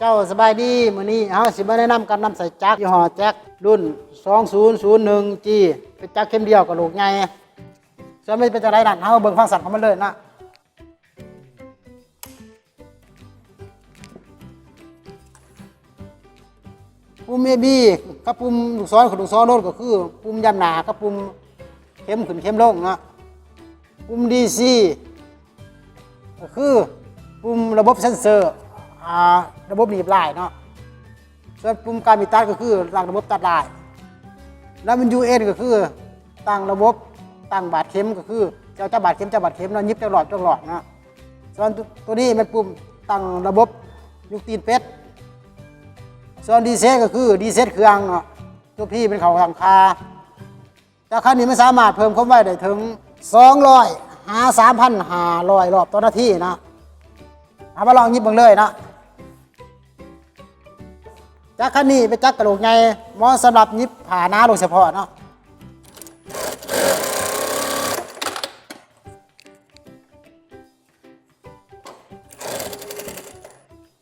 ເຈົ້າ ສະບາຍດີ ມື້ນີ້ເຮົາຊິມາແນະນຳການນຳໃຊ້ຈັກຍີ່ຫໍ້ແຈັກລຸ້ນສອງສູນສູນໜຶ່ງຈີ ເປັນຈັກເຂັມດຽວກະໂຫຼກໃຫຍ່. ສ່ວນມັນເປັນຈັ່ງໃດນັ້ນ ເຮົາເບິ່ງຟັງຊັດຂອງມັນເລີຍເນາະ. ປຸ່ມເອບີກັບປຸ່ມລູກສອນ ລູກສອນໂດດ ກໍຄືປຸ່ມຢ້ຳໜ້າກັບປຸ່ມເຂັມຂຶ້ນເຂັມລົງເນາະ. ປຸ່ມດີຊີ ກໍຄືປຸ່ມລະບົບເຊັນເຊີ ອາ ລະບົບໜີບລາຍເນາະ. ສ່ວນປຸ່ມການມີຕັດກໍຄືຕັ້ງລະບົບຕັດລາຍ. ແລ້ວມັນຢູເອັນກໍຄືຕັ້ງລະບົບຕັ້ງບາດເຂັມ ກໍຄືເຈົ້າຈັບບາດເຂັມ ຈັບບາດເຂັມເນາະ ຫຍິບຈັກລອບ ຈັກລອບເນາະ. ສ່ວນໂຕນີ້ແມ່ນປຸ່ມຕັ້ງລະບົບຍຸກຕີນເປັດ. ສ່ວນດີເຊັດກໍຄືດີເຊັດເຄື່ອງເນາະ ໂຕພີແມ່ນເຂົ້າຫຼັງຄາ. ຈັກຄັນນີ້ມັນສາມາດເພີ່ມຄວາມໄວໄດ້ເຖິງສອງຮ້ອຍຫາສາມພັນຫ້າຮ້ອຍລອບຕໍ່ນາທີເນາະ. ເຮົາມາລອງຫຍິບເບິ່ງເລີຍເນາະ. ຈັກຄັນນີ້ເປັນຈັກກະໂຫຼກໃຫຍ່ ເໝາະສຳລັບຫຍິບຜ້າໜາໂດຍສະເພາະເນາະ.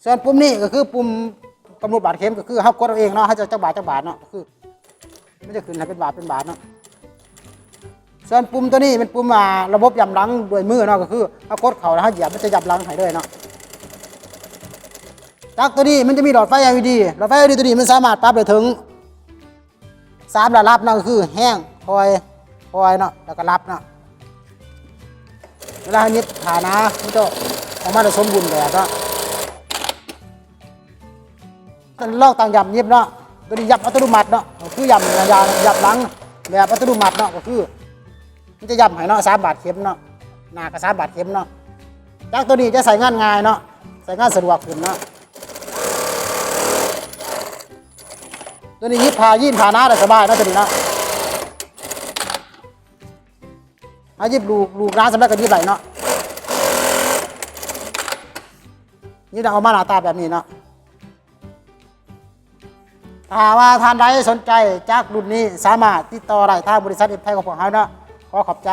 ສ່ວນປຸ່ມນີ້ກໍຄືປຸ່ມກຳນົດບາດເຂັມ ກໍຄືເຮົາກົດເອົາເອງເນາະ ເຮົາຈະຈັກບາດ ຈັກບາດເນາະ ກໍຄືມັນຈະຂຶ້ນໃຫ້ເປັນບາດ ເປັນບາດເນາະ. ສ່ວນປຸ່ມໂຕນີ້ແມ່ນປຸ່ມ ອາ ລະບົບຢ້ຳຫຼັງດ້ວຍມືເນາະ ກໍຄືເຮົາກົດເຂົ້າແລ້ວເຮົາຢຽບ ມັນຈະຢ້ຳຫຼັງໃຫ້ເລີຍເນາະ. ຈັກໂຕນີ້ມັນຈະມີຫຼອດໄຟແອລອີດີ ຫຼອດໄຟແອລອີດີໂຕນີ້ມັນສາມາດປັບໄດ້ເຖິງ ສາມລະດັບເນາະ ກໍຄືແຮງ ຄ່ອຍ ຄ່ອຍເນາະ ແລ້ວກໍດັບເນາະ. ເວລາເຮົາຫຍິບຜ້າໜາ ມັນຈະອອກມາໄດ້ສົມບູນແບບເນາະ. ລອງຕັ້ງຢ້ຳຫຍິບເນາະ ໂຕນີ້ຢ້ຳອັດຕະໂນມັດເນາະ ກໍຄືຢ້ຳ ຢ້ຳ ຢ້ຳຫຼັງແບບອັດຕະໂນມັດເນາະ ກໍຄືມັນຈະຢ້ຳໃຫ້ເນາະ ສາມບາດເຂັມເນາະ ໜ້າກໍສາມບາດເຂັມເນາະ. ຈັກໂຕນີ້ຈະໃຊ້ງານງ່າຍເນາະ ໃຊ້ງານສະດວກຂຶ້ນເນາະ. ໂຕນີ້ຫຍິບຜ້າ ຢີນຜ້າໜາໄດ້ສະບາຍເນາະ ໂຕນີ້ເນາະ. ເຮົາຫຍິບລູກ ລູກໜາສ່ຳໃດກໍຫຍິບໄດ້ເນາະ. ຫຍິບໄດ້ອອກມາໜ້າຕາແບບນີ້ເນາະ. ຖ້າວ່າທ່ານໃດສົນໃຈຈັກລຸ້ນນີ້ ສາມາດຕິດຕໍ່ໄດ້ທາງບໍລິສັດເອັມໄພຂອງພວກເຮົາເນາະ. ຂໍຂອບໃຈ.